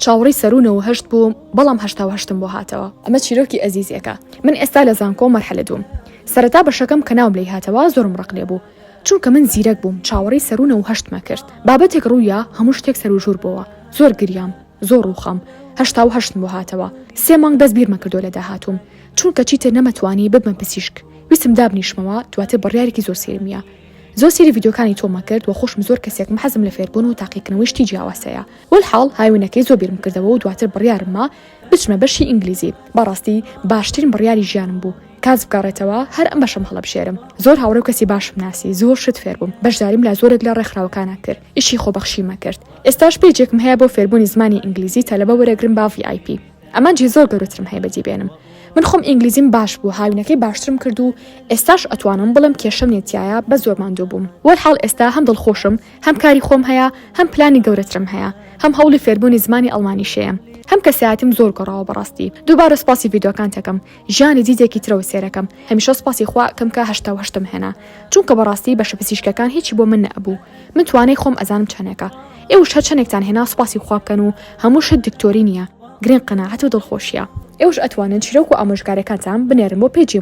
چاوەڕێی سەروو 98 بووم بەڵام 88م بۆ هاتەوە. ئەمە چیرۆکی ئەزیزێکە من ئێستا لە زانکۆ مەرحەلە دووم سەرەتا بەشەکەم کە ناوم لێی هاتەوە زۆرم ڕق لێ بوو چونکە من زیرەک بووم چاوەڕێی سەروو 98مە کرد بابەتێک ڕوویا هەموو شتێک سەروژوور بۆوە زۆر گریام زۆر ڕووخام 88م بۆ هاتەوە سێ مانگ بەس بیرمە کردۆ لە داهاتووم چونکە چیتر نەمەتوانی ببمە پزیشک ویستم دابنیشمەوە دواتر بڕیارێکی زۆر سەیرم یا زۆر سەیری ڤیدیۆکانی تۆمە کرد وە خۆشم زۆر کەسێکم حەزم لە فێربوون و تاقیکردنەوەی شتی جیاواز هەیە وەلحاڵ هاوینەکەی زۆر بیرم کردەوە و دواتر بڕیارم ما بچمە بەشی ئینگلیزی بەڕاستی باشترین بڕیاری ژیانم بوو کاس بگەڕێتەوە هەر ئەم بەشەم هەڵەبژێرم زۆر هاوڕێ و کەسی باشم ناسی زۆر شت فێربووم بەشداریم لە زۆرێک لە ڕێکخراوەکانا کرد ئیشی خۆبەخشیمە کرد ئێستاش پەیجێکم هەیە بۆ فێربوونی زمانی ئینگلیزی تەلەبە وەرەگرم با VIP ئامانجی زۆر گەورەترم هەیە بەجی بێنم من خۆم ئینگلیزیم باش بوو هاوینەکەی باشترم کرد و ئێستاش ئەتوانم بڵێم کێشەم نیە تیایا بەس زۆر ماندوو بووم وەرحاڵ ئێستا هەم دڵخۆشم هەم کاری خۆم هەیە هەم پلانی گەورەترم هەیە هەم هەوڵی فێربوونی زمانی ئەڵمانیش هەیە هەم کەسایەتیم زۆر گۆڕاوە بەڕاستی دووبارە سوپاسی ڤیدۆکانتەکەم ژیانی دیدێکی ترەوە سێرەکەم هەمیشە سوپاسی خوا ئەکەم کە 88م هێنا چونکە بەڕاستی بەشە پزیشکەکان هیچی بۆ من نەئەبوو من توانای خۆم ئەزانم چەنێکە ئێوەش هەر چەنێکتان هێنا سوپاسی خوا بکەن و هەموو شت دکتۆری نیە گرنگ قەناعەت و دڵخۆشیە ئێوەش ئەتوانن چیرۆک و ئامۆژگاریەکانتان بنێرن بۆ پەیجی.